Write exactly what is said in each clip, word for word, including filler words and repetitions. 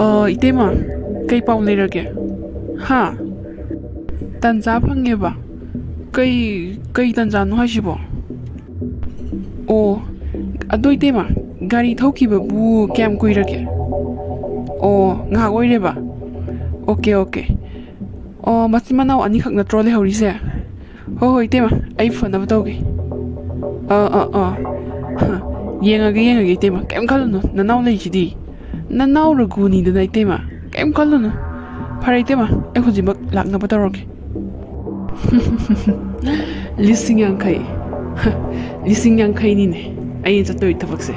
ꯑ, ꯏꯇꯩꯃ, ꯀꯩ ꯄꯥꯎ ꯂꯩꯔꯒꯦ? ꯍꯥ? ꯇꯟꯖꯥ ꯐꯪꯉꯦꯕ? ꯀꯩ, ꯀꯩ ꯇꯟꯖꯥꯅꯣ ꯍꯥꯏꯁꯤꯕꯣ? ꯑꯣ, ꯑꯗꯣ ꯏꯇꯩꯃ, ꯒꯥꯔꯤ ꯊꯧꯈꯤꯕꯕꯨ ꯀꯌꯥꯝ ꯀꯨꯏꯔꯒꯦ? ꯑꯣ, ꯉꯥꯏꯍꯥꯛ ꯑꯣꯏꯔꯦꯕ? Okay, okay. ꯑꯣ, ꯃꯆꯤꯟ ꯃꯅꯥꯎ ꯑꯅꯤꯈꯛ ꯅꯠꯇ꯭ꯔꯣ ꯂꯩꯍꯧꯔꯤꯁꯦ? ꯍꯣꯏ, ꯍꯣꯏ, ꯏꯇꯩꯃ, ꯑꯩ ꯐꯅꯕ ꯇꯧꯒꯦ꯫ ꯑꯥ, ꯑꯥ, ꯑꯥ꯫ ꯍ, ꯌꯦꯡꯉꯒꯦ, ꯌꯦꯡꯉꯒꯦ, ꯏꯇꯩꯃ, ꯀꯩꯝ ꯈꯜꯂꯨꯅꯨ, ꯅꯅꯥꯎ ꯂꯩꯁꯤꯗꯤ꯫ ꯅꯅꯥꯎ ꯔꯘꯨꯅꯤꯗꯅ, ꯏꯇꯩꯃ, ꯀꯩꯝ ꯈꯜꯂꯨꯅꯨ꯫ ꯐꯔꯦ, ꯏꯇꯩꯃ, ꯑꯩ ꯍꯧꯖꯤꯛꯃꯛ ꯂꯥꯛꯅꯕ ꯇꯧꯔꯒꯦ꯫ ꯂꯤꯁꯤꯡ ꯌꯥꯡꯈꯩ꯫ ꯍ, ꯂꯤꯁꯤꯡ ꯌꯥꯡꯈꯩꯅꯤꯅꯦ ꯑꯩꯅ ꯆꯠꯇꯣꯏ ꯊꯕꯛꯁꯦ꯫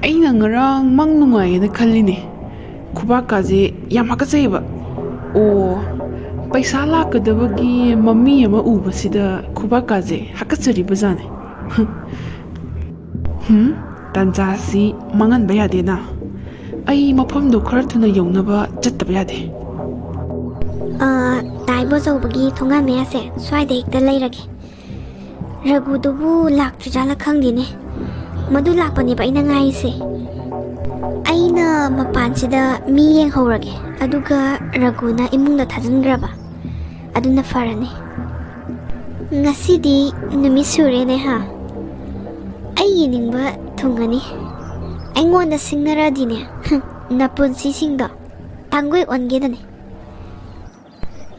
ꯑꯩꯅ ꯉꯔꯥꯡ ꯃꯪ ꯅꯨꯡꯉꯥꯏꯌꯦꯅ ꯈꯜꯂꯤꯅꯦ꯫ ꯈꯨꯕꯥꯛꯀꯥꯁꯦ ꯌꯥꯝ ꯍꯥꯀꯠꯆꯩꯌꯦꯕ꯫ ꯑꯣ, ꯄꯩꯁꯥ ꯂꯥꯛꯀꯗꯕꯒꯤ ꯃꯃꯤ ꯑꯃ ꯎꯕꯁꯤꯗ ꯈꯨꯕꯥꯛꯀꯥꯁꯦ ꯍꯥꯀꯠꯆꯔꯤꯕꯖꯥꯠꯅꯤ꯫ ꯍꯝ, ꯇꯥꯟꯖꯥꯁꯤ ꯃꯥꯡꯍꯟꯕ ꯌꯥꯗꯦꯅ꯫ ꯑꯩ ꯃꯐꯝꯗꯣ ꯈꯔ ꯊꯨꯅ ꯌꯧꯅꯕ ꯆꯠꯇꯕ ꯌꯥꯗꯦ꯫ ꯑ, ꯇꯥꯏꯕꯣ ꯑꯆꯧꯕꯒꯤ ꯊꯣꯡꯒꯥꯟ ꯃꯌꯥꯁꯦ ꯁ꯭ꯋꯥꯏꯗ ꯍꯦꯛꯇ ꯂꯩꯔꯒꯦ꯫ ꯔꯘꯨꯗꯨꯕꯨ ꯂꯥꯛꯇ꯭ꯔꯤꯖꯥꯠꯂ ꯈꯪꯗꯦꯅꯦ꯫ ꯃꯗꯨ ꯂꯥꯛꯄꯅꯦꯕ ꯑꯩꯅ ꯉꯥꯏꯔꯤꯁꯦ꯫ ꯑꯩꯅ ꯃꯄꯥꯟꯁꯤꯗ ꯃꯤ ꯌꯦꯡꯍꯧꯔꯒꯦ, ꯑꯗꯨꯒ ꯔꯘꯨꯅ ꯏꯃꯨꯡꯗ ꯊꯥꯖꯤꯟꯈ꯭ꯔꯕ ꯑꯗꯨꯅ ꯐꯔꯅꯤ꯫ ꯉꯁꯤꯗꯤ ꯅꯨꯃꯤꯠ ꯁꯨꯔꯦꯅꯦ ꯍꯥ? ꯑꯩ ꯌꯦꯡꯅꯤꯡꯕ ꯊꯨꯡꯒꯅꯤ꯫ ꯑꯩꯉꯣꯟꯗ ꯁꯤꯡꯅꯔꯗꯤꯅꯦ, ꯍꯨꯝ, ꯅꯄꯨꯟꯁꯤꯁꯤꯡꯗꯣ ꯇꯥꯡꯒꯣꯏ ꯑꯣꯟꯒꯦꯗꯅꯤ꯫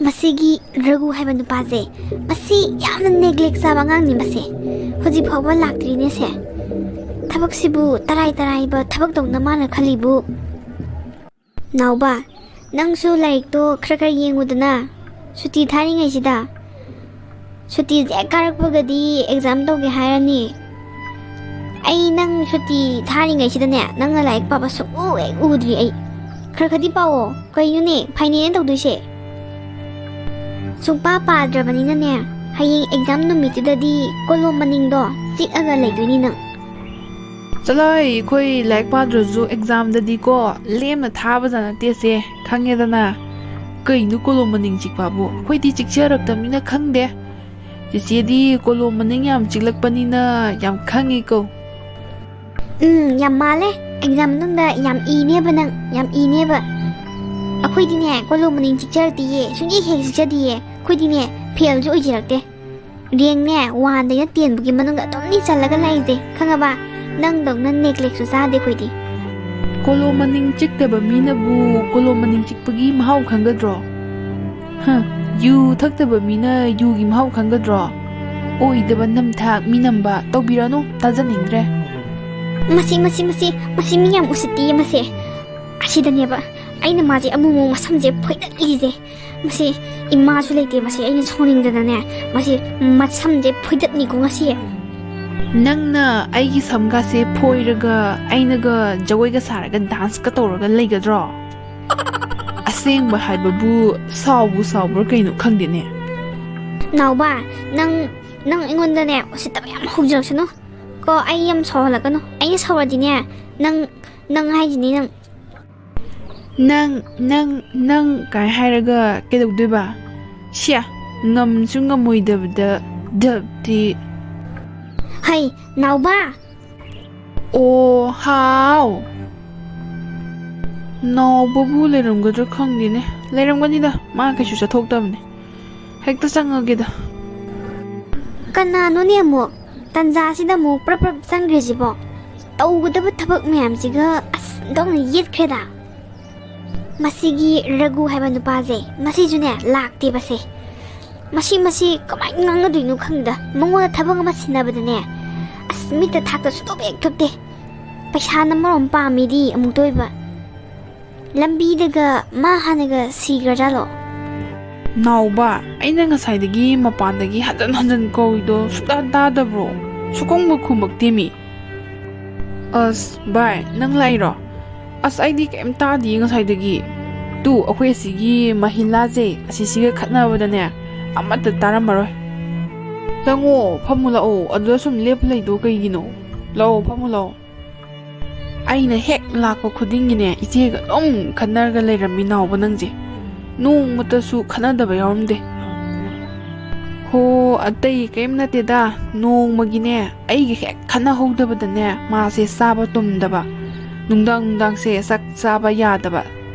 ꯃꯁꯤꯒꯤ ꯔꯘꯨ ꯍꯥꯏꯕ ꯅꯨꯄꯥꯁꯦ, ꯃꯁꯤ ꯌꯥꯝꯅ ꯅꯦꯒ꯭ꯂꯦꯛ ꯆꯥꯕ ꯑꯉꯥꯡꯅꯤ ꯃꯁꯦ꯫ ꯍꯧꯖꯤꯛ ꯐꯥꯎꯕ ꯂꯥꯛꯇ꯭ꯔꯤꯅꯦ ꯁꯦ꯫ ꯊꯕꯛꯁꯤꯕꯨ ꯇꯔꯥꯏ ꯇꯔꯥꯏꯕ ꯊꯕꯛ ꯇꯧꯅ ꯃꯥꯅ ꯈꯜꯂꯤꯕꯨ꯫ ꯅꯥꯎꯕ, ꯅꯪꯁꯨ ꯂꯥꯏꯔꯤꯛꯇꯣ ꯈꯔ ꯈꯔ ꯌꯦꯡꯉꯨꯗꯅ, ꯁꯨꯇꯤ ꯊꯥꯔꯤꯉꯩꯁꯤꯗ꯫ ꯁꯨꯇꯤꯁꯦ ꯍꯦꯛ ꯀꯥꯔꯛꯄꯒꯗꯤ ꯑꯦꯛꯖꯥꯝ ꯇꯧꯒꯦ ꯍꯥꯏꯔꯅꯤ꯫ ꯑꯩ ꯅꯪ ꯁꯨꯇꯤ ꯊꯥꯔꯤꯉꯩꯁꯤꯗꯅꯦ, ꯅꯪꯅ ꯂꯥꯏꯔꯤꯛ ꯄꯥꯕ ꯁꯨꯡꯎ ꯍꯦꯛ ꯎꯗ꯭ꯔꯤ ꯑꯩ꯫ ꯈꯔ ꯈꯔꯗꯤ ꯄꯥꯎꯑꯣ, ꯀꯩꯅꯣꯅꯦ ꯐꯥꯏꯅꯦꯜꯅ ꯇꯧꯗꯣꯏꯁꯦ? ꯁꯨꯡꯄꯥ ꯄꯥꯗ꯭ꯔꯕꯅꯤꯅꯅꯦ, ꯍꯌꯦꯡ ꯑꯦꯛꯖꯥꯝ ꯅꯨꯃꯤꯠꯇꯨꯗꯗꯤ ꯀꯣꯂꯣꯝ ꯃꯅꯤꯡꯗꯣ ꯆꯤꯛꯑꯒ ꯂꯩꯗꯣꯏꯅꯤ ꯅꯪ꯫ ꯆꯠꯂꯣꯍꯦ, ꯑꯩꯈꯣꯏ ꯂꯥꯏꯔꯤꯛ ꯄꯥꯗ꯭ꯔꯁꯨ ꯑꯦꯛꯖꯥꯝꯗꯗꯤꯀꯣ ꯂꯦꯝꯅ ꯊꯥꯕꯖꯥꯠ ꯅꯠꯇꯦꯁꯦ, ꯈꯪꯉꯦꯗꯅ꯫ ꯀꯩꯅꯣ ꯀꯣꯂꯣꯝ ꯃꯅꯤꯡ ꯆꯤꯛꯄꯕꯨ? ꯑꯩꯈꯣꯏꯗꯤ ꯆꯤꯛꯆꯔꯛꯇꯕꯅꯤꯅ ꯈꯪꯗꯦ꯫ ꯆꯤꯆꯦꯗꯤ ꯀꯣꯂꯣꯝ ꯃꯅꯤꯡ ꯌꯥꯝ ꯆꯤꯛꯂꯛꯄꯅꯤꯅ ꯌꯥꯝ ꯈꯪꯉꯤꯀꯣ꯫ ꯎꯝ, ꯌꯥꯝ ꯃꯥꯜꯂꯦ꯫ ꯑꯦꯛꯖꯥꯝ ꯃꯅꯨꯡꯗ ꯌꯥꯝ ꯏꯅꯦꯕ ꯅꯪ, ꯌꯥꯝ ꯏꯅꯦꯕ꯫ ꯑꯩꯈꯣꯏꯗꯤꯅꯦ ꯀꯣꯂꯣꯝ ꯃꯅꯤꯡ ꯆꯤꯛꯆꯔꯛꯇꯤꯌꯦ, ꯁꯨꯡꯆꯤꯛ ꯍꯦꯛ ꯆꯤꯛꯆꯗꯤꯌꯦ꯫ ꯑꯩꯈꯣꯏꯗꯤꯅꯦ ꯐꯦꯜꯁꯨ ꯑꯣꯏꯖꯔꯛꯇꯦ꯫ ꯔꯦꯡꯅꯦ ꯋꯥꯟꯗꯩꯅ ꯇꯦꯟꯕꯨꯒꯤ ꯃꯅꯨꯡꯗ ꯑꯗꯨꯝꯅꯤ ꯆꯜꯂꯒ ꯂꯥꯛꯏꯁꯦ, ꯈꯪꯉꯕ? ꯅꯪꯗꯧꯅ ꯅꯦꯒ꯭ꯂꯦꯛꯁꯨ ꯆꯥꯗꯦ ꯑꯩꯈꯣꯏꯗꯤ꯫ ꯀꯣꯂꯣꯝ ꯃꯅꯤꯡ ꯆꯤꯛꯇꯕ ꯃꯤꯅꯕꯨ ꯀꯣꯂꯣꯝ ꯃꯅꯤꯡ ꯆꯤꯛꯄꯒꯤ ꯃꯍꯥꯎ ꯈꯪꯒꯗ꯭ꯔꯣ? ꯍ, ꯌꯨ ꯊꯛꯇꯕ ꯃꯤꯅ ꯌꯨꯒꯤ ꯃꯍꯥꯎ ꯈꯪꯒꯗ꯭ꯔꯣ? ꯑꯣꯏꯗꯕ ꯅꯝꯊꯥꯛ ꯃꯤ ꯅꯝꯕ ꯇꯧꯕꯤꯔꯅꯨ, ꯇꯥꯖꯅꯤꯡꯗ꯭ꯔꯦ꯫ ꯃꯁꯤ ꯃꯁꯤ ꯃꯁꯤ ꯃꯁꯤ ꯃꯤ ꯌꯥꯝ ꯎꯁꯤꯠꯇꯤꯌꯦ ꯃꯁꯦ꯫ ꯑꯁꯤꯗꯅꯦꯕ ꯑꯩꯅ ꯃꯥꯁꯦ ꯑꯃꯨꯛ ꯑꯃꯨꯛ ꯃꯁꯝꯁꯦ ꯐꯣꯏꯗꯠꯂꯤꯁꯦ꯫ ꯃꯁꯤ ꯏꯃꯥꯁꯨ ꯂꯩꯇꯦ, ꯃꯁꯤ ꯑꯩꯅ ꯁꯥꯎꯅꯤꯡꯗꯅꯅꯦ ꯃꯁꯤ ꯃꯁꯝꯁꯦ ꯐꯣꯏꯗꯠꯅꯤꯀꯣ ꯉꯁꯤ꯫ ꯅꯪꯅ ꯑꯩꯒꯤ ꯁꯝꯒꯥꯁꯦ ꯐꯣꯏꯔꯒ ꯑꯩꯅꯒ ꯖꯒꯣꯏꯒ ꯁꯥꯔꯒ ꯗꯥꯟꯁꯀ ꯇꯧꯔꯒ ꯂꯩꯒꯗ꯭ꯔꯣ? ꯑꯁꯦꯡꯕ ꯍꯥꯏꯕꯕꯨ ꯁꯥꯎꯕꯨ ꯁꯥꯎꯕ꯭ꯔꯥ ꯀꯩꯅꯣ ꯈꯪꯗꯦꯅꯦ꯫ ꯅꯥꯎꯕ, ꯅꯪ ꯅꯪ ꯑꯩꯉꯣꯟꯗꯅꯦ ꯎꯁꯤꯠꯇꯕ ꯌꯥꯝ ꯍꯧꯖꯔꯛꯁꯅꯨ ꯀꯣ꯫ ꯑꯩ ꯌꯥꯝ ꯁꯥꯎꯍꯜꯂꯛꯀꯅꯨ꯫ ꯑꯩꯅ ꯁꯥꯎꯔꯗꯤꯅꯦ ꯅꯪ ꯅꯪ ꯍꯥꯏꯁꯤꯅꯤ ꯅꯪ꯫ ꯅꯪ ꯅꯪ ꯅꯪ ꯀꯥꯏ ꯍꯥꯏꯔꯒ ꯀꯩꯗꯧꯗꯣꯏꯕ? ꯁꯤꯌꯥ, ꯉꯝꯁꯨ ꯉꯝꯃꯣꯏꯗꯕꯗ ꯗꯞꯇꯤ꯫ ꯍꯩ, ꯅꯥꯎꯕ! ꯑꯣ, ꯍꯥꯎ! ꯅꯥꯎꯕꯕꯨ ꯂꯩꯔꯝꯒꯗ꯭ꯔꯥ ꯈꯪꯗꯦꯅꯦ꯫ ꯂꯩꯔꯝꯒꯅꯤꯗ, ꯃꯥ ꯀꯩꯁꯨ ꯆꯠꯊꯣꯛꯇꯕꯅꯦ꯫ ꯍꯦꯛꯇ ꯆꯪꯉꯒꯦꯗ꯫ ꯀꯅꯥꯅꯣꯅꯦ ꯑꯃꯨꯛ ꯇꯟꯖꯥꯁꯤꯗ ꯑꯃꯨꯛ ꯄ꯭ꯔꯞ ꯄ꯭ꯔꯞ ꯆꯪꯈ꯭ꯔꯤꯁꯤꯕꯣ? ꯇꯧꯒꯗꯕ ꯊꯕꯛ ꯃꯌꯥꯝꯁꯤꯒ ꯑꯁ ꯑꯣꯟꯊꯣꯛꯅ ꯌꯦꯠꯈ꯭ꯔꯦꯗ꯫ ꯃꯁꯤꯒꯤ ꯔꯘꯨ ꯍꯥꯏꯕ ꯅꯨꯄꯥꯁꯦ, ꯃꯁꯤꯁꯨꯅꯦ ꯂꯥꯛꯇꯦꯕꯁꯦ꯫ ꯃꯁꯤ ꯃꯁꯤ ꯀꯃꯥꯏꯅ ꯉꯥꯡꯅꯗꯣꯏꯅꯣ ꯈꯪꯗꯦꯗ꯫ ꯃꯉꯣꯟꯗ ꯊꯕꯛ ꯑꯃ ꯁꯤꯟꯅꯕꯗꯅꯦ ꯑꯁ ꯃꯤꯠꯇ ꯊꯥꯛꯇ ꯁꯨꯡꯊꯣꯛ ꯍꯦꯛ ꯊꯣꯛꯇꯦ꯫ ꯄꯩꯁꯥꯅ ꯃꯔꯣꯝ ꯄꯥꯝꯃꯤꯗꯤ ꯑꯃꯨꯛꯇ ꯑꯣꯏꯕ꯫ ꯂꯝꯕꯤꯗꯒ ꯃꯥ ꯍꯥꯟꯅꯒ ꯁꯤꯈ꯭ꯔꯖꯥꯠꯂꯣ? ꯅꯥꯎꯕ, ꯑꯩꯅ ꯉꯁꯥꯏꯗꯒꯤ ꯃꯄꯥꯟꯗꯒꯤ ꯍꯟꯖꯟ ꯍꯟꯖꯟ ꯀꯧꯔꯤꯗꯣ ꯁꯨꯛꯇꯥ ꯇꯥꯗꯕ꯭ꯔꯣ? ꯁꯨꯈꯨꯝꯒ ꯈꯨꯝꯃꯛꯇꯦꯃꯤ꯫ ꯑꯁ ꯚꯥꯏ, ꯅꯪ ꯂꯥꯛꯏꯔꯣ? ꯑꯁ, ꯑꯩꯗꯤ ꯀꯩꯝ ꯇꯥꯗꯤꯌꯦ ꯉꯁꯥꯏꯗꯒꯤ꯫ ꯇꯨ, ꯑꯩꯈꯣꯏ ꯑꯁꯤꯒꯤ ꯃꯍꯤꯂꯥꯁꯦ ꯑꯁꯤꯁꯤꯒ ꯈꯠꯅꯕꯗꯅꯦ ꯑꯃꯠꯇ ꯇꯥꯔꯝꯃꯔꯣꯏ꯫ ꯆꯪꯉꯣ, ꯐꯝꯃꯨ ꯂꯥꯛꯑꯣ꯫ ꯑꯗꯨꯗ ꯁꯨꯝ ꯂꯦꯞꯄ ꯂꯩꯗꯣ ꯀꯩꯒꯤꯅꯣ? ꯂꯥꯛꯑꯣ, ꯐꯝꯃꯨ ꯂꯥꯛꯑꯣ꯫ ꯑꯩꯅ ꯍꯦꯛ ꯂꯥꯛꯄ ꯈꯨꯗꯤꯡꯒꯤꯅꯦ ꯏꯆꯦꯒ ꯑꯗꯨꯝ ꯈꯠꯅꯔꯒ ꯂꯩꯔꯝꯃꯤ ꯅꯥꯎꯕ ꯅꯪꯁꯦ꯫ ꯅꯣꯡꯃꯇꯁꯨ ꯈꯠꯅꯗꯕ ꯌꯥꯎꯔꯝꯗꯦ꯫ ꯍꯣ, ꯑꯇꯩ ꯀꯩꯝ ꯅꯠꯇꯦꯗ, ꯅꯣꯡꯃꯒꯤꯅꯦ ꯑꯩꯒ ꯍꯦꯛ ꯈꯠꯅꯍꯧꯗꯕꯗꯅꯦ ꯃꯥꯁꯦ ꯆꯥꯕ ꯇꯨꯝꯗꯕ꯫ ꯅꯨꯡꯗꯥꯡ ꯅꯨꯡꯗꯥꯡꯁꯦ ꯆꯥꯛ ꯆꯥꯕ ꯌꯥꯗꯕ,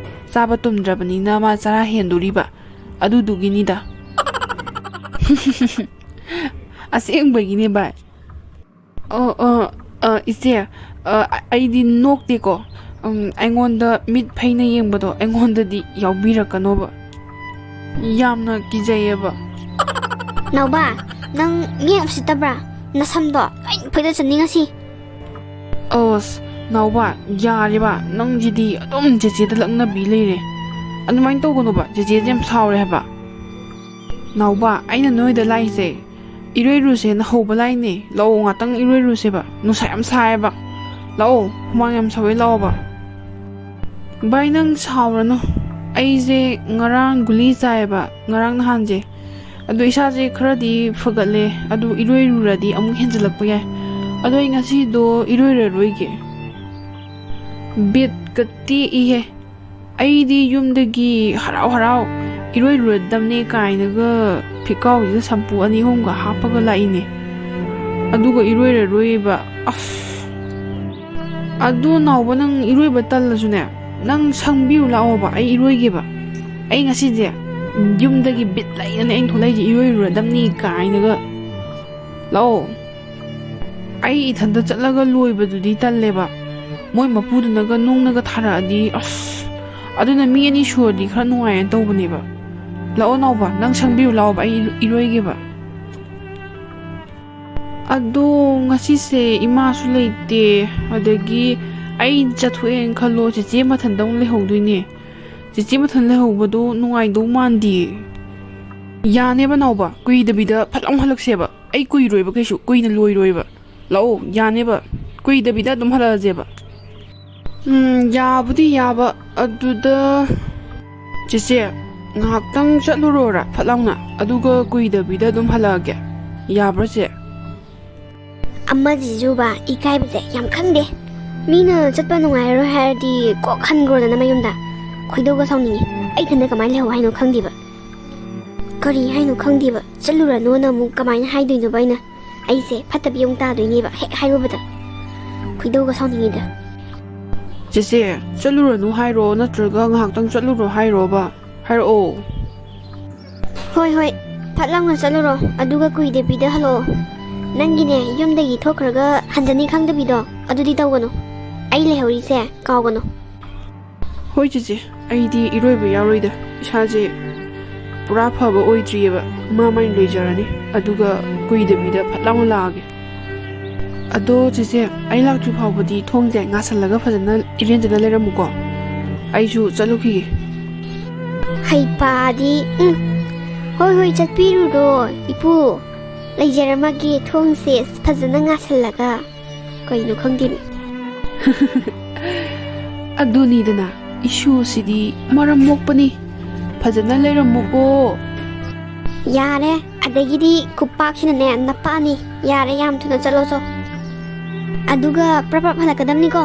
ꯆꯥꯕ ꯇꯨꯝꯗ꯭ꯔꯕꯅꯤꯅ ꯃꯥ ꯆꯔꯥ ꯍꯦꯟꯗꯣꯔꯤꯕ, ꯑꯗꯨꯗꯨꯒꯤꯅꯤꯗ꯫ ꯑꯁꯦꯡꯕꯒꯤꯅꯦ ꯚꯥꯏ꯫ ꯑꯣ, ꯑꯣ, ꯑ, ꯏꯆꯦ, ꯑ, ꯑꯩꯗꯤ ꯅꯣꯛꯇꯦꯀꯣ꯫ ꯎꯝ, ꯑꯩꯉꯣꯟꯗ ꯃꯤꯠ ꯐꯩꯅ ꯌꯦꯡꯕꯗꯣ ꯑꯩꯉꯣꯟꯗꯗꯤ ꯌꯥꯎꯕꯤꯔꯛꯀꯅꯣꯕ꯫ ꯌꯥꯝꯅ ꯀꯤꯖꯩꯌꯦꯕ꯫ ꯅꯥꯎꯕ, ꯅꯪ ꯃꯤ ꯌꯥꯝ ꯎꯁꯤꯠꯇꯕ꯭ꯔꯥ? ꯅꯁꯝꯗꯣ ꯂꯣꯏ ꯐꯣꯏꯗꯠ ꯆꯟꯅꯤ ꯉꯁꯤ꯫ ꯑꯁ, ꯅꯥꯎꯕ, ꯌꯥꯔꯦꯕ, ꯅꯪꯁꯤꯗꯤ ꯑꯗꯨꯝ ꯆꯦꯆꯦꯗ ꯂꯛꯅꯕꯤ ꯂꯩꯔꯦ꯫ ꯑꯗꯨꯃꯥꯏꯅ ꯇꯧꯒꯅꯣꯕ, ꯆꯦꯆꯦꯁꯦ ꯌꯥꯝ ꯁꯥꯎꯔꯦ ꯍꯥꯏꯕ꯫ ꯅꯥꯎꯕ, ꯑꯩꯅ ꯅꯣꯏꯗ ꯂꯥꯛꯏꯁꯦ, ꯏꯔꯣꯏꯔꯨꯁꯦꯅ ꯍꯧꯕ ꯂꯥꯛꯏꯅꯦ꯫ ꯂꯥꯛꯑꯣ, ꯉꯥꯛꯇꯪ ꯏꯔꯣꯏꯔꯨꯁꯦꯕ, ꯅꯨꯡꯁꯥ ꯌꯥꯝ ꯁꯥꯏꯌꯦꯕ꯫ ꯂꯥꯛꯑꯣ, ꯍꯨꯃꯥꯡ ꯌꯥꯝ ꯁꯧꯋꯦ, ꯂꯥꯛꯑꯣꯕ꯫ ꯚꯥꯏ, ꯅꯪ ꯁꯥꯎꯔꯅꯨ꯫ ꯑꯩꯁꯦ ꯉꯔꯥꯡ ꯒꯨꯂꯤ ꯆꯥꯏꯌꯦꯕ, ꯉꯔꯥꯡ ꯅꯍꯥꯟꯁꯦ꯫ ꯑꯗꯣ ꯏꯁꯥꯁꯦ ꯈꯔꯗꯤ ꯐꯒꯠꯂꯦ꯫ ꯑꯗꯨ ꯏꯔꯣꯏꯔꯨꯔꯗꯤ ꯑꯃꯨꯛ ꯍꯦꯟꯖꯜꯂꯛꯄ ꯌꯥꯏ꯫ ꯑꯗꯣ ꯑꯩ ꯉꯁꯤꯗꯣ ꯏꯔꯣꯏꯔꯔꯣꯏꯒꯦ꯫ ꯕꯤꯠꯀ ꯇꯦꯛꯏꯍꯦ꯫ ꯑꯩꯗꯤ ꯌꯨꯝꯗꯒꯤ ꯍꯔꯥꯎ ꯍꯔꯥꯎ ꯏꯔꯣꯏꯔꯨꯔꯗꯝꯅꯦ ꯀꯥꯏꯅꯒ ꯐꯤꯀꯥꯎꯁꯤꯗ ꯁꯝꯄꯨ ꯑꯅꯤ ꯑꯍꯨꯝꯒ ꯍꯥꯞꯄꯒ ꯂꯥꯛꯏꯅꯦ꯫ ꯑꯗꯨꯒ ꯏꯔꯣꯏꯔꯔꯣꯏꯕ꯫ ꯑꯁ꯫ ꯑꯗꯨ ꯅꯥꯎꯕ, ꯅꯪ ꯏꯔꯣꯏꯕ ꯇꯜꯂꯁꯨꯅꯦ, ꯅꯪ ꯁꯪꯕꯤꯔꯨ ꯂꯥꯛꯑꯣꯕ, ꯑꯩ ꯏꯔꯣꯏꯒꯦꯕ꯫ ꯑꯩ ꯉꯁꯤꯁꯦ ꯌꯨꯝꯗꯒꯤ ꯕꯤꯠ ꯂꯩꯅꯅꯦ ꯑꯩꯅ ꯊꯣꯛꯂꯛꯏꯁꯦ, ꯏꯔꯣꯏꯔꯨꯔꯗꯝꯅꯤ ꯀꯥꯏꯅꯒ꯫ ꯂꯥꯛꯑꯣ꯫ ꯑꯩ ꯏꯊꯟꯇ ꯆꯠꯂꯒ ꯂꯣꯏꯕꯗꯨꯗꯤ ꯇꯜꯂꯦꯕ꯫ ꯃꯣꯏ ꯃꯄꯨꯗꯨꯅꯒ ꯅꯨꯡꯅꯒ ꯊꯥꯔꯛꯑꯗꯤ, ꯑꯁ, ꯑꯗꯨꯅ ꯃꯤ ꯑꯅꯤ ꯁꯨꯔꯗꯤ ꯈꯔ ꯅꯨꯡꯉꯥꯏꯌꯦꯅ ꯇꯧꯕꯅꯦꯕ꯫ ꯂꯥꯛꯑꯣ ꯅꯥꯎꯕ, ꯅꯪ ꯁꯪꯕꯤꯔꯨ ꯂꯥꯛꯑꯣꯕ, ꯑꯩ ꯏꯔꯣꯏꯒꯦꯕ꯫ ꯑꯗꯣ ꯉꯁꯤꯁꯦ ꯏꯃꯥꯁꯨ ꯂꯩꯇꯦ, ꯑꯗꯒꯤ ꯑꯩ ꯆꯠꯊꯣꯛꯑꯦꯅ ꯈꯜꯂꯣ, ꯆꯦꯆꯦ ꯃꯊꯟꯇ ꯑꯃꯨꯛ ꯂꯩꯍꯧꯗꯣꯏꯅꯦ꯫ ꯆꯦꯆꯦ ꯃꯊꯟ ꯂꯩꯍꯧꯕꯗꯣ ꯅꯨꯡꯉꯥꯏꯗꯧ ꯃꯥꯟꯗꯤꯌꯦ꯫ ꯌꯥꯅꯦꯕ ꯅꯥꯎꯕ, ꯀꯨꯏꯗꯕꯤꯗ ꯐꯠ ꯂꯥꯎ ꯍꯜꯂꯛꯁꯦꯕ꯫ ꯑꯩ ꯀꯨꯏꯔꯣꯏꯕ ꯀꯩꯁꯨ, ꯀꯨꯏꯅ ꯂꯣꯏꯔꯣꯏꯕ꯫ ꯂꯥꯛꯑꯣ, ꯌꯥꯅꯦꯕ꯫ ꯀꯨꯏꯗꯕꯤꯗ ꯑꯗꯨꯝ ꯍꯜꯂꯛꯑꯁꯦꯕ꯫ ꯎꯝ, ꯌꯥꯕꯨꯗꯤ ꯌꯥꯕ꯫ ꯑꯗꯨꯗ, ꯆꯦꯆꯦ, ꯉꯥꯏꯍꯥꯛꯇꯪ ꯆꯠꯂꯨꯔꯣꯔ ꯐꯠ ꯂꯥꯎꯅ, ꯑꯗꯨꯒ ꯀꯨꯏꯗꯕꯤꯗ ꯑꯗꯨꯝ ꯍꯜꯂꯛꯑꯒꯦ꯫ ꯌꯥꯕ꯭ꯔꯣ, ꯆꯦ? ꯑꯃꯁꯤꯁꯨꯕ ꯏꯀꯥꯏꯕꯁꯦ ꯌꯥꯝ ꯈꯪꯗꯦ꯫ ꯃꯤꯅ ꯆꯠꯄ ꯅꯨꯡꯉꯥꯏꯔꯔꯣꯏ ꯍꯥꯏꯔꯗꯤ ꯀꯣꯛ ꯍꯟꯈ꯭ꯔꯣꯗꯅ ꯃꯌꯨꯝꯗ꯫ ꯈꯣꯏꯗꯧꯒ ꯁꯥꯎꯅꯤꯡꯉꯤ꯫ ꯑꯩ ꯏꯊꯟꯗ ꯀꯃꯥꯏꯅ ꯂꯩꯍꯧ ꯍꯥꯏꯅꯣ ꯈꯪꯗꯦꯕ꯫ ꯀꯔꯤ ꯍꯥꯏꯅꯣ ꯈꯪꯗꯦꯕ꯫ ꯆꯠꯂꯨꯔꯅꯣꯅ ꯑꯃꯨꯛ ꯀꯃꯥꯏꯅ ꯍꯥꯏꯗꯣꯏꯅꯣꯕ ꯑꯩꯅ? ꯑꯩꯁꯦ ꯐꯠꯇꯕꯤ ꯑꯃꯨꯛ ꯇꯥꯗꯣꯏꯅꯦꯕ ꯍꯦꯛ ꯍꯥꯏꯔꯨꯕꯗ꯫ ꯈꯣꯏꯗꯧꯒ ꯁꯥꯎꯅꯤꯡꯉꯤꯗ꯫ ꯆꯦꯆꯦ, ꯆꯠꯂꯨꯔꯅꯨ ꯍꯥꯏꯔꯣ, ꯅꯠꯇ꯭ꯔꯒ ꯉꯥꯏꯍꯥꯛꯇꯪ ꯆꯠꯂꯨꯔꯣ ꯍꯥꯏꯔꯣꯕ? ꯍꯥꯏꯔꯛꯑꯣ꯫ ꯍꯣꯏ, ꯍꯣꯏ, ꯐꯠ ꯂꯥꯎꯅ ꯆꯠꯂꯨꯔꯣ, ꯑꯗꯨꯒ ꯀꯨꯏꯗꯕꯤꯗ ꯍꯜꯂꯛꯑꯣ꯫ ꯅꯪꯒꯤꯅꯦ, ꯌꯨꯝꯗꯒꯤ ꯊꯣꯛꯈ꯭ꯔꯒ ꯍꯟꯖꯅꯤ ꯈꯪꯗꯕꯤꯗꯣ, ꯑꯗꯨꯗꯤ ꯇꯧꯒꯅꯨ꯫ ꯑꯩ ꯂꯩꯍꯧꯔꯤꯁꯦ ꯀꯥꯎꯒꯅꯨ꯫ ꯍꯣꯏ ꯆꯦꯆꯦ, ꯑꯩꯗꯤ ꯏꯔꯣꯏꯕ ꯌꯥꯎꯔꯣꯏꯗ꯫ ꯏꯁꯥꯁꯦ ꯄꯨꯔꯥ ꯐꯕ ꯑꯣꯏꯗ꯭ꯔꯤꯑꯕ꯫ ꯃꯥ ꯃꯥꯏꯅ ꯂꯣꯏꯖꯔꯅꯤ, ꯑꯗꯨꯒ ꯀꯨꯏꯗꯕꯤꯗ ꯐꯠ ꯂꯥꯎꯅ ꯂꯥꯛꯑꯒꯦ꯫ ꯑꯗꯣ ꯆꯦꯆꯦ, ꯑꯩ ꯂꯥꯛꯇ꯭ꯔꯤ ꯐꯥꯎꯕꯗꯤ ꯊꯣꯡꯁꯦ ꯉꯥꯁꯜꯂꯒ ꯐꯖꯅ ꯏꯔꯦꯟꯖꯅ ꯂꯩꯔꯝꯃꯨꯀꯣ꯫ ꯑꯩꯁꯨ ꯆꯠꯂꯨꯈꯤꯒꯦ꯫ ꯍꯩꯄꯥꯗꯤ, ꯎꯝ꯫ ꯍꯣꯏ, ꯍꯣꯏ, ꯆꯠꯄꯤꯔꯨꯔꯣ, ꯏꯄꯨ꯫ ꯂꯩꯖꯔꯝꯃꯒꯦ, ꯊꯣꯡꯁꯦ ꯐꯖꯅ ꯉꯥꯁꯜꯂꯒ꯫ ꯀꯩꯅꯣ ꯈꯪꯗꯦꯅꯦ꯫ ꯑꯗꯨꯅꯤꯗꯅ, ꯏꯁꯨꯁꯤꯗꯤ ꯃꯔꯝ ꯃꯣꯛꯄꯅꯤ꯫ ꯐꯖꯅ ꯂꯩꯔꯝꯃꯨꯀꯣ꯫ ꯌꯥꯔꯦ, ꯑꯗꯒꯤꯗꯤ ꯈꯨꯄꯥꯛꯁꯤꯅꯅꯦ ꯅꯄꯥꯛꯑꯅꯤ꯫ ꯌꯥꯔꯦ, ꯌꯥꯝ ꯊꯨꯅ ꯆꯠꯂꯣ ꯆꯣ꯫ ꯑꯗꯨꯒ ꯄ꯭ꯔꯞ ꯄ꯭ꯔꯞ ꯍꯜꯂꯛꯀꯗꯕꯅꯤꯀꯣ꯫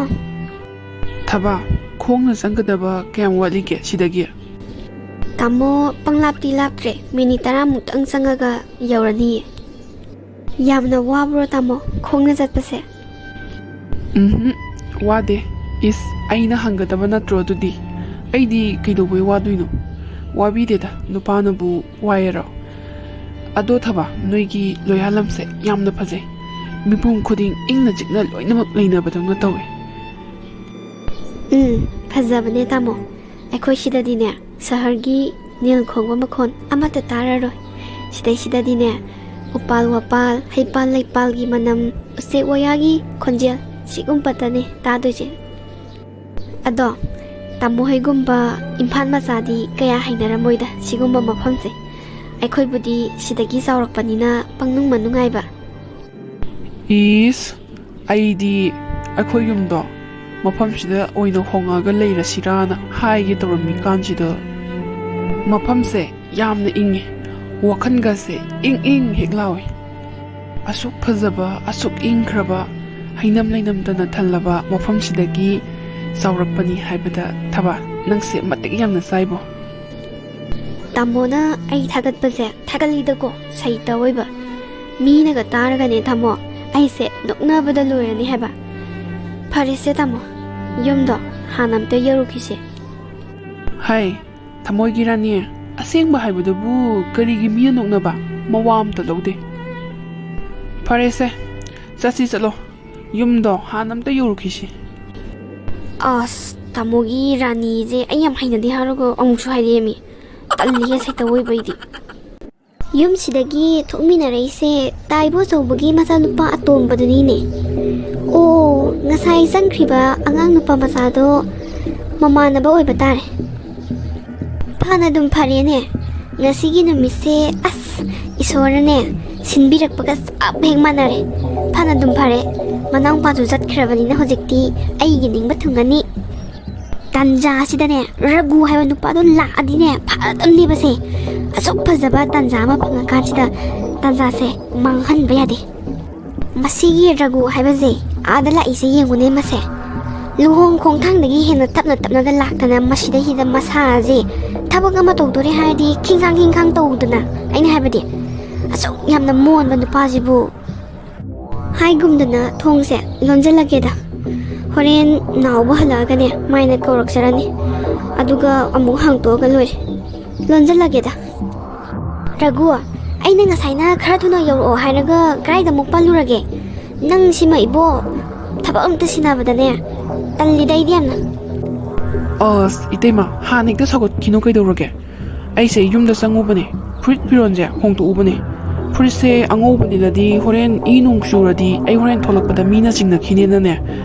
ꯊꯕꯥ, ꯈꯣꯡꯅ ꯆꯪꯒꯗꯕ ꯀꯌꯥꯝ ꯋꯥꯠꯂꯤꯒꯦ ꯁꯤꯗꯒꯤ? ꯇꯥꯃꯣ, ꯄꯪꯂꯥꯞꯇꯤ ꯂꯥꯞꯇ꯭ꯔꯦ, ꯃꯤꯅꯤꯠ ꯇꯔꯥꯃꯨꯛꯇꯪ ꯆꯪꯉꯒ ꯌꯧꯔꯅꯤꯌꯦ꯫ ꯌꯥꯝꯅ ꯋꯥꯕ꯭ꯔꯣ ꯇꯥꯃꯣ, ꯈꯣꯡꯅ ꯆꯠꯄꯁꯦ? ꯎꯝꯍꯨꯝ, ꯋꯥꯗꯦ꯫ ꯏꯁ, ꯑꯩꯅ ꯍꯪꯒꯗꯕ ꯅꯠꯇ꯭ꯔꯣ ꯑꯗꯨꯗꯤ? ꯑꯩꯗꯤ ꯀꯩꯗꯧꯕꯩ ꯋꯥꯗꯣꯏꯅꯣ? ꯋꯥꯕꯤꯗꯦꯗ, ꯅꯨꯄꯥꯅꯕꯨ ꯋꯥꯏꯔꯣ? ꯑꯗꯣ ꯊꯕꯥ, ꯅꯣꯏꯒꯤ ꯂꯣꯌꯥꯂꯝꯁꯦ ꯌꯥꯝꯅ ꯐꯖꯩ꯫ ꯃꯤꯄꯨꯝ ꯈꯨꯗꯤꯡ ꯏꯪꯅ ꯆꯤꯛꯅ ꯂꯣꯏꯅꯃꯛ ꯂꯩꯅꯕꯗꯧꯅ ꯇꯧꯋꯦ꯫ ꯎꯝ, ꯐꯖꯕꯅꯦ ꯇꯥꯃꯣ꯫ ꯑꯩꯈꯣꯏ ꯁꯤꯗꯗꯤꯅꯦ, ꯁꯍꯔꯒꯤ ꯅꯤꯜ ꯈꯣꯡꯕ ꯃꯈꯣꯟ ꯑꯃꯠꯇ ꯇꯥꯔꯔꯣꯏ꯫ ꯁꯤꯗꯩꯁꯤꯗꯗꯤꯅꯦ, ꯎꯄꯥꯜ ꯋꯥꯄꯥꯜ, ꯍꯩꯄꯥꯜ ꯂꯩꯄꯥꯜꯒꯤ ꯃꯅꯝ, ꯎꯆꯦꯛ ꯋꯥꯌꯥꯒꯤ ꯈꯣꯟꯖꯦꯜ, ꯁꯤꯒꯨꯝꯕꯇꯅꯦ ꯇꯥꯗꯣꯏꯁꯦ꯫ ꯑꯗꯣ, ꯇꯥꯃꯣ ꯍꯣꯏꯒꯨꯝꯕ ꯏꯝꯐꯥꯜ ꯃꯆꯥꯗꯤ ꯀꯌꯥ ꯍꯩꯅꯔꯝꯃꯣꯏꯗ ꯁꯤꯒꯨꯝꯕ ꯃꯐꯝꯁꯦ꯫ ꯑꯩꯈꯣꯏꯕꯨꯗꯤ ꯁꯤꯗꯒꯤ ꯆꯥꯎꯔꯛꯄꯅꯤꯅ ꯄꯪꯅꯨꯡ ꯃꯅꯨꯡꯉꯥꯏꯕ꯫ ꯏꯁ, ꯑꯩꯗꯤ ꯑꯩꯈꯣꯏ ꯌꯨꯝꯗꯣ ꯃꯐꯝꯁꯤꯗ ꯑꯣꯏꯅ ꯍꯣꯡꯉꯒ ꯂꯩꯔꯁꯤꯔꯥꯅ ꯍꯥꯏꯒꯦ ꯇꯧꯔꯝꯃꯤ ꯀꯥꯟꯁꯤꯗ, ꯃꯐꯝꯁꯦ ꯌꯥꯝꯅ ꯏꯪꯉꯤ, ꯋꯥꯈꯜꯒꯁꯦ ꯏꯪ ꯏꯪ ꯍꯦꯛ ꯂꯥꯎꯏ꯫ ꯑꯁꯨꯛ ꯐꯖꯕ, ꯑꯁꯨꯛ ꯏꯪꯈ꯭ꯔꯕ, ꯍꯩꯅꯝ ꯂꯩꯅꯝꯇꯅ ꯊꯜꯂꯕ ꯃꯐꯝꯁꯤꯗꯒꯤ ꯆꯥꯎꯔꯛꯄꯅꯤ ꯍꯥꯏꯕꯗ, ꯊꯕꯥ, ꯅꯪꯁꯦ ꯃꯇꯤꯛ ꯌꯥꯝꯅ ꯆꯥꯏꯕꯣ꯫ ꯇꯥꯃꯣꯅ ꯑꯩ ꯊꯥꯒꯠꯄꯁꯦ ꯊꯥꯒꯠꯂꯤꯗꯀꯣ, ꯁꯩꯇ ꯑꯣꯏꯕ꯫ ꯃꯤꯅꯒ ꯇꯥꯔꯒꯅꯦ ꯇꯥꯃꯣ, ꯑꯩꯁꯦ ꯅꯣꯛꯅꯕꯗ ꯂꯣꯏꯔꯅꯤ ꯍꯥꯏꯕ꯫ ꯐꯔꯦꯁꯦ ꯇꯥꯃꯣ, ꯌꯨꯝꯗꯣ ꯍꯥꯟꯅ ꯑꯝꯇ ꯌꯧꯔꯨꯈꯤꯁꯦ꯫ ꯍꯥꯏ, ꯊꯃꯣꯏꯒꯤ ꯔꯥꯅꯤ, ꯑꯁꯦꯡꯕ ꯍꯥꯏꯕꯗꯨꯕꯨ ꯀꯔꯤꯒꯤ ꯃꯤꯅ ꯅꯣꯛꯅꯕ? ꯃꯋꯥ ꯑꯝꯇ ꯂꯧꯗꯦ꯫ ꯐꯔꯦꯁꯦ, ꯆꯠꯁꯤ ꯆꯠꯂꯣ꯫ ꯌꯨꯝꯗꯣ ꯍꯥꯟꯅ ꯑꯝꯇ ꯌꯧꯔꯨꯈꯤꯁꯤ꯫ ꯑꯁ, ꯇꯥꯃꯣꯒꯤ ꯔꯥꯅꯤꯁꯦ ꯑꯩ ꯌꯥꯝ ꯍꯩꯅꯗꯦ ꯍꯥꯏꯔꯒ ꯑꯃꯨꯛꯁꯨ ꯍꯥꯏꯔꯛꯑꯦꯃꯤ꯫ ꯇꯜꯂꯤꯍꯦ, ꯁꯩꯇ ꯑꯣꯏꯕ ꯑꯩꯗꯤ꯫ ꯌꯨꯝꯁꯤꯗꯒꯤ ꯊꯣꯛꯃꯤꯟꯅꯔꯛꯏꯁꯦ ꯇꯥꯏꯕꯣ ꯑꯆꯧꯕꯒꯤ ꯃꯆꯥꯅꯨꯄꯥ ꯑꯇꯣꯝꯕꯗꯨꯅꯤꯅꯦ꯫ ꯑꯣ, ꯉꯁꯥꯏ ꯆꯪꯈ꯭ꯔꯤꯕ ꯑꯉꯥꯡ ꯅꯨꯄꯥ ꯃꯆꯥꯗꯣ ꯃꯃꯥꯟꯅꯕ ꯑꯣꯏꯕ ꯇꯥꯔꯦ꯫ ꯐꯅ ꯑꯗꯨꯝ ꯐꯔꯦꯅꯦ꯫ ꯉꯁꯤꯒꯤ ꯅꯨꯃꯤꯠꯁꯦ, ꯑꯁ, ꯏꯁꯣꯔꯅꯅꯦ ꯁꯤꯟꯕꯤꯔꯛꯄꯒ ꯆꯞ ꯍꯦꯛ ꯃꯥꯟꯅꯔꯦ꯫ ꯐꯅ ꯑꯗꯨꯝ ꯐꯔꯦ꯫ ꯃꯅꯥꯎꯄꯥꯁꯨ ꯆꯠꯈ꯭ꯔꯕꯅꯤꯅ ꯍꯧꯖꯤꯛꯇꯤ ꯑꯩꯒꯤ ꯅꯤꯡꯕ ꯊꯨꯡꯉꯅꯤ꯫ ꯇꯟꯖꯥꯁꯤꯗꯅꯦ, ꯔꯘꯨ ꯍꯥꯏꯕ ꯅꯨꯄꯥꯗꯣ ꯂꯥꯛꯑꯗꯤꯅꯦ, ꯐꯔꯗꯝꯅꯦꯕꯁꯦ꯫ ꯑꯁꯨꯛ ꯐꯖꯕ ꯇꯟꯖꯥ ꯑꯃ ꯐꯪꯉꯀꯥꯟꯁꯤꯗ ꯇꯟꯖꯥꯁꯦ ꯃꯥꯡꯍꯟꯕ ꯌꯥꯗꯦ꯫ ꯃꯁꯤꯒꯤ ꯔꯘꯨ ꯍꯥꯏꯕꯁꯦ ꯑꯥꯗ ꯂꯥꯛꯏꯁꯦ ꯌꯦꯡꯉꯨꯅꯦ ꯃꯁꯦ꯫ ꯂꯨꯍꯣꯡ ꯈꯣꯡꯊꯥꯡꯗꯒꯤ ꯍꯦꯟꯅ ꯇꯞꯅ ꯇꯞꯅꯒ ꯂꯥꯛꯇꯅ ꯃꯁꯤꯗꯩꯁꯤꯗ ꯃꯁꯥꯁꯦ ꯊꯕꯛ ꯑꯃ ꯇꯧꯗꯣꯔꯦ ꯍꯥꯏꯔꯗꯤ ꯈꯤꯡꯈꯥꯡ ꯈꯤꯡꯈꯥꯡ ꯇꯧꯗꯅ, ꯑꯩꯅ ꯍꯥꯏꯕꯗꯤ ꯑꯁꯨꯛ ꯌꯥꯝꯅ ꯃꯣꯟꯕ ꯅꯨꯄꯥꯁꯤꯕꯨ꯫ ꯍꯥꯏꯒꯨꯝꯗꯅ ꯊꯣꯡꯁꯦ ꯂꯣꯟꯁꯤꯜꯂꯒꯦꯗ꯫ ꯍꯣꯔꯦꯟ ꯅꯥꯎꯕ ꯍꯜꯂꯛꯑꯒꯅꯦ ꯃꯥꯏꯅ ꯀꯧꯔꯛꯆꯔꯅꯤ꯫ ꯑꯗꯨꯒ ꯑꯃꯨꯛ ꯍꯥꯡꯇꯣꯛꯑꯒ ꯂꯣꯏꯔꯦ꯫ ꯂꯣꯟꯁꯤꯜꯂꯒꯦꯗ꯫ ꯔꯘꯨ, ꯑꯩꯅ ꯉꯁꯥꯏꯅ ꯈꯔ ꯊꯨꯅ ꯌꯧꯔꯛꯑꯣ ꯍꯥꯏꯔꯒ ꯀꯗꯥꯏꯗ ꯑꯃꯨꯛ ꯄꯜꯂꯨꯔꯒꯦ? ꯅꯪ ꯁꯤꯃ ꯏꯕꯣ, ꯊꯕꯛ ꯑꯝꯇ ꯁꯤꯟꯅꯕꯗꯅꯦ ꯇꯜꯂꯤꯗ ꯑꯩꯗꯤ ꯌꯥꯝꯅ꯫ ꯑꯁ, ꯏꯇꯩꯃ, ꯍꯥꯟꯅ ꯍꯦꯛꯇ ꯁꯧꯒꯠꯈꯤꯅꯨ ꯀꯩꯗꯧꯔꯒꯦ? ꯑꯩꯁꯦ ꯌꯨꯝꯗ ꯆꯪꯉꯨꯕꯅꯦ, ꯐꯨꯔꯤꯠ ꯐꯤꯔꯣꯜꯁꯦ ꯍꯣꯡꯗꯣꯛꯎꯕꯅꯦ꯫ ꯐꯨꯔꯤꯠꯁꯦ ꯑꯉꯧꯕ ꯂꯤꯠꯂꯗꯤ ꯍꯣꯔꯦꯟ ꯏ ꯅꯣꯡ ꯆꯨꯔꯗꯤ ꯑꯩ ꯍꯣꯔꯦꯟ ꯊꯣꯛꯂꯛꯄꯗ ꯃꯤꯅ ꯆꯤꯡꯅꯈꯤꯅꯦꯅꯅꯦ,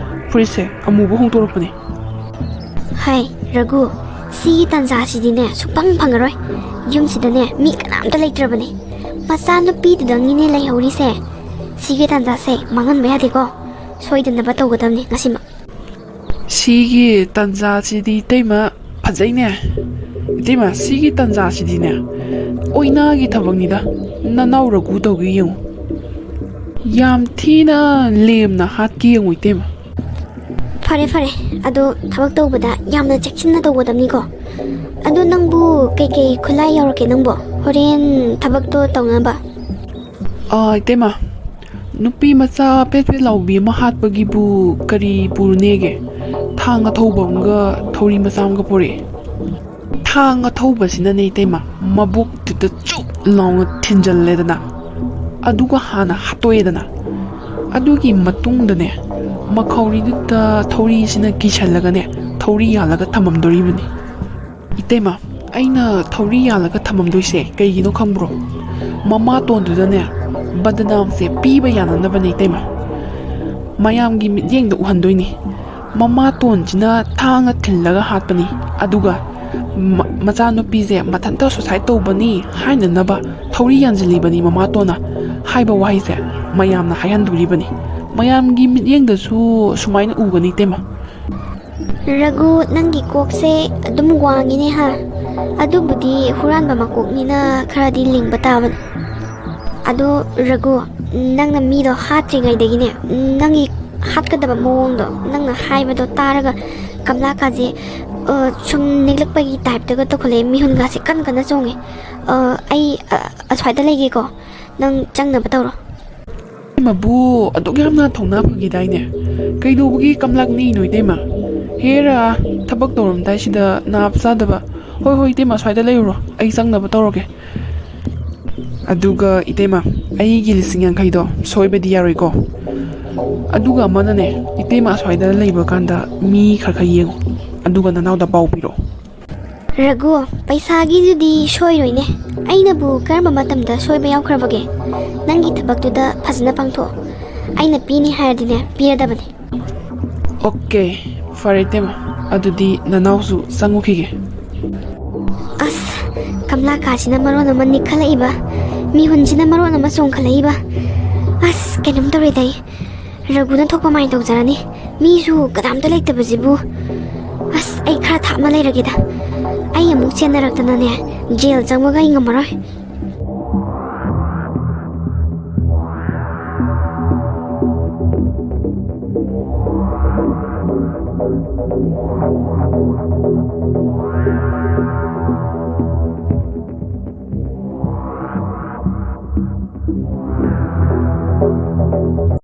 ꯐꯨꯔꯤꯠꯁꯦ ꯑꯃꯨꯕ ꯍꯣꯡꯗꯣꯔꯛꯄꯅꯦ꯫ ꯍꯥꯏ, ꯔꯘꯨ, ꯁꯤꯒꯤ ꯇꯟꯖꯥꯁꯤꯗꯤꯅꯦ ꯁꯨꯛꯐꯪ ꯐꯪꯉꯔꯣꯏ꯫ ꯌꯨꯝꯁꯤꯗꯅꯦ ꯃꯤ ꯀꯅꯥꯝꯇ ꯂꯩꯇ꯭ꯔꯕꯅꯦ꯫ ꯃꯆꯥꯅꯨꯄꯤꯗꯨꯗꯪꯅꯤꯅꯦ ꯂꯩꯍꯧꯔꯤꯁꯦ꯫ ꯁꯤꯒꯤ ꯇꯟꯖꯥꯁꯦ ꯃꯥꯡꯍꯟꯕ ꯌꯥꯗꯦꯀꯣ꯫ ꯁꯣꯏꯗꯅꯕ ꯇꯧꯒꯗꯕꯅꯤ ꯉꯁꯤꯃꯛ꯫ ꯁꯤꯒꯤ ꯇꯟꯖꯥꯁꯤꯗꯤ ꯏꯇꯩꯃ ꯐꯖꯩꯅꯦ꯫ ꯏꯇꯩꯃ, ꯁꯤꯒꯤ ꯇꯟꯖꯥꯁꯤꯗꯤꯅꯦ ꯑꯣꯏꯅꯥꯒꯤ ꯊꯕꯛꯅꯤꯗ꯫ ꯅꯅꯥꯎ ꯔꯘꯨ ꯇꯧꯒꯦ ꯌꯦꯡꯉꯨ꯫ ꯌꯥꯝ ꯊꯤꯅ ꯂꯦꯝꯅ ꯍꯥꯠꯀꯦ ꯌꯦꯡꯉꯨ ꯏꯇꯩꯃ꯫ ꯐꯔꯦ, ꯐꯔꯦ꯫ ꯑꯗꯣ ꯊꯕꯛ ꯇꯧꯕꯗ ꯌꯥꯝꯅ ꯆꯦꯛꯁꯤꯟꯅ ꯇꯧꯒꯗꯕꯅꯤꯀꯣ꯫ ꯑꯗꯣ ꯅꯪꯕꯨ ꯀꯩꯀꯩ ꯈꯨꯠꯂꯥꯏ ꯌꯥꯎꯔꯛꯀꯦ ꯅꯪꯕꯣ? ꯍꯣꯔꯦꯟ ꯊꯕꯛꯇꯣ ꯇꯧꯅꯕ꯫ ꯑꯥ, ꯏꯇꯩꯃ, ꯅꯨꯄꯤ ꯃꯆꯥ ꯄꯦꯠ ꯄꯦꯠ ꯂꯥꯎꯕꯤ ꯑꯃ ꯍꯥꯠꯄꯒꯤꯕꯨ ꯀꯔꯤ ꯄꯨꯔꯨꯅꯦꯒꯦ? ꯊꯥꯡ ꯑꯊꯧꯕ ꯑꯃꯒ ꯊꯧꯔꯤ ꯃꯆꯥ ꯑꯃꯒ ꯄꯨꯔꯛꯑꯦ꯫ ꯊꯥꯡ ꯑꯊꯧꯕꯁꯤꯅꯅꯦ ꯏꯇꯩꯃ, ꯃꯕꯨꯛꯇꯨꯗ ꯆꯨꯞ ꯂꯥꯎꯅ ꯊꯤꯟꯖꯜꯂꯦꯗꯅ, ꯑꯗꯨꯒ ꯍꯥꯟꯅ ꯍꯥꯠꯇꯣꯛꯑꯦꯗꯅ, ꯑꯗꯨꯒꯤ ꯃꯇꯨꯡꯗꯅꯦ, ꯃꯈꯧꯔꯤꯗꯨꯗ ꯊꯧꯔꯤꯁꯤꯅ ꯀꯤꯁꯜꯂꯒꯅꯦ, ꯊꯧꯔꯤ ꯌꯥꯜꯂꯒ ꯊꯝꯃꯝꯗꯣꯔꯤꯕꯅꯤ꯫ ꯏꯇꯩꯃ, ꯑꯩꯅ ꯊꯧꯔꯤ ꯌꯥꯜꯂꯒ ꯊꯝꯃꯝꯗꯣꯏꯁꯦ ꯀꯩꯒꯤꯅꯣ ꯈꯪꯕ꯭ꯔꯣ? ꯃꯃꯥꯇꯣꯟꯗꯨꯗꯅꯦ, ꯕꯗꯅꯥꯝꯁꯦ ꯄꯤꯕ ꯌꯥꯅꯅꯕꯅꯦ ꯏꯇꯩꯃ꯫ ꯃꯌꯥꯝꯒꯤ ꯃꯤꯠꯌꯦꯡꯗ ꯎꯍꯟꯗꯣꯏꯅꯤ꯫ ꯃꯃꯥꯇꯣꯟꯁꯤꯅ ꯊꯥꯡꯅ ꯊꯤꯜꯂꯒ ꯍꯥꯠꯄꯅꯤ꯫ ꯑꯗꯨꯒ ꯃ-, ꯃꯆꯥꯅꯨꯄꯤꯁꯦ ꯃꯊꯟꯇ suicide ꯇꯧꯕꯅꯤ ꯍꯥꯏꯅꯅꯕ ꯊꯧꯔꯤ ꯌꯥꯟꯁꯤꯜꯂꯤꯕꯅꯤ ꯃꯃꯥꯇꯣꯟꯅ꯫ ꯍꯥꯏꯕ ꯋꯥꯍꯩꯁꯦ ꯃꯌꯥꯝꯅ ꯍꯥꯏꯍꯟꯗꯣꯔꯤꯕꯅꯤ꯫ ꯃꯌꯥꯝꯒꯤ ꯃꯤꯠꯌꯦꯡꯗꯁꯨ ꯁꯨꯃꯥꯏꯅ ꯎꯒꯅꯤ ꯏꯇꯩꯃ꯫ ꯔꯘꯨ, ꯅꯪꯒꯤ ꯀꯣꯛꯁꯦ ꯑꯗꯨꯝ ꯋꯥꯡꯉꯤꯅꯦ ꯍꯥ? ꯑꯗꯨꯕꯨꯗꯤ ꯍꯨꯔꯥꯟꯕ ꯃꯀꯣꯛꯅꯤꯅ ꯈꯔꯗꯤ ꯂꯤꯡꯕ ꯇꯥꯕꯅꯤ꯫ ꯑꯗꯣ ꯔꯘꯨ, ꯅꯪꯅ ꯃꯤꯗꯣ ꯍꯥꯠꯇ꯭ꯔꯤꯉꯩꯗꯒꯤꯅꯦ, ꯅꯪꯒꯤ ꯍꯥꯠꯀꯗꯕ ꯃꯑꯣꯡꯗꯣ, ꯅꯪꯅ ꯍꯥꯏꯕꯗꯣ ꯇꯥꯔꯒ ꯀꯝꯂꯥꯀꯥꯁꯦ, ꯑ, ꯁꯨꯝ ꯅꯤꯛꯂꯛꯄꯒꯤ type ꯇꯒ ꯇꯧꯈꯠꯂꯛꯑꯦ, ꯃꯤꯍꯨꯟꯒꯥꯁꯦ ꯀꯟ ꯀꯟꯅ ꯆꯣꯡꯉꯦ꯫ ꯑ, ꯑꯩ, ꯑ, ꯑꯁ꯭ꯋꯥꯏꯗ ꯂꯩꯒꯦꯀꯣ, ꯅꯪ ꯆꯪꯅꯕ ꯇꯧꯔꯣ꯫ ꯏꯇꯩꯃꯕꯨ ꯑꯗꯨꯛ ꯌꯥꯝꯅ ꯊꯧꯅꯥ ꯐꯈꯤꯗꯥꯏꯅꯦ? ꯀꯩꯗꯧꯕꯒꯤ ꯀꯝꯂꯥꯛ ꯅꯤꯛꯏꯅꯣ ꯏꯇꯩꯃ? ꯍꯦꯔꯥ, ꯊꯕꯛ ꯇꯧꯔꯝꯗꯥꯏꯁꯤꯗ ꯅꯥꯞ ꯆꯥꯗꯕ꯫ ꯍꯣꯏ, ꯍꯣꯏ, ꯏꯇꯩꯃ, ꯁ꯭ꯋꯥꯏꯗ ꯂꯩꯔꯨꯔꯣ, ꯑꯩ ꯆꯪꯅꯕ ꯇꯧꯔꯒꯦ꯫ ꯑꯗꯨꯒ ꯏꯇꯩꯃ, ꯑꯩꯒꯤ ꯂꯤꯁꯤꯡ ꯌꯥꯡꯈꯩꯗꯣ ꯁꯣꯏꯕꯗꯤ ꯌꯥꯔꯣꯏꯀꯣ꯫ ꯑꯗꯨꯒ ꯑꯃꯅꯅꯦ, ꯏꯇꯩꯃ ꯑꯁ꯭ꯋꯥꯏꯗ ꯂꯩꯕ ꯀꯥꯟꯗ ꯃꯤ ꯈꯔ ꯈꯔ ꯌꯦꯡꯉꯣ, ꯑꯗꯨꯒ ꯅꯅꯥꯎꯗ ꯄꯥꯎ ꯄꯤꯔꯛꯑꯣ꯫ ꯔꯘꯨ, ꯄꯩꯁꯥꯒꯤꯗꯨꯗꯤ ꯁꯣꯏꯔꯣꯏꯅꯦ꯫ ꯑꯩꯅꯕꯨ ꯀꯔꯝꯕ ꯃꯇꯝꯗ ꯁꯣꯏꯕ ꯌꯥꯎꯈ꯭ꯔꯕꯒꯦ? ꯅꯪꯒꯤ ꯊꯕꯛꯇꯨꯗ ꯐꯖꯅ ꯄꯥꯡꯊꯣꯛꯑꯣ꯫ ꯑꯩꯅ ꯄꯤꯅꯤ ꯍꯥꯏꯔꯗꯤꯅꯦ, ꯄꯤꯔꯗꯕꯅꯦ꯫ ꯑꯣꯀꯦ, ꯐꯔꯦ ꯏꯇꯩꯃ, ꯑꯗꯨꯗꯤ ꯅꯅꯥꯎꯁꯨ ꯆꯪꯉꯨꯈꯤꯒꯦ꯫ ꯑꯁ, ꯀꯝꯂꯥꯀꯥꯁꯤꯅ ꯃꯔꯣꯟ ꯑꯃ ꯅꯤꯛꯈꯠꯂꯛꯏꯕ, ꯃꯤꯍꯨꯟꯁꯤꯅ ꯃꯔꯣꯟ ꯑꯃ ꯆꯣꯡꯈꯠꯂꯛꯏꯕ꯫ ꯑꯁ, ꯀꯩꯅꯣꯝ ꯇꯧꯔꯦꯗ ꯑꯩ꯫ ꯔꯘꯨꯅ ꯊꯣꯛꯄ ꯃꯥꯏ ꯇꯧꯖꯔꯅꯤ꯫ ꯃꯤꯁꯨ ꯀꯅꯥꯝꯇ ꯂꯩꯇꯕꯁꯤꯕꯨ꯫ ꯑꯁ, ꯑꯩ ꯈꯔ ꯊꯥꯞꯅ ꯂꯩꯔꯒꯦꯗ꯫ ꯑꯩ ꯑꯃꯨꯛ ꯆꯦꯟꯅꯔꯛꯇꯅꯅꯦ, ꯖꯦꯜ ꯆꯪꯕꯒ ꯑꯩ ꯉꯝꯃꯔꯣꯏ꯫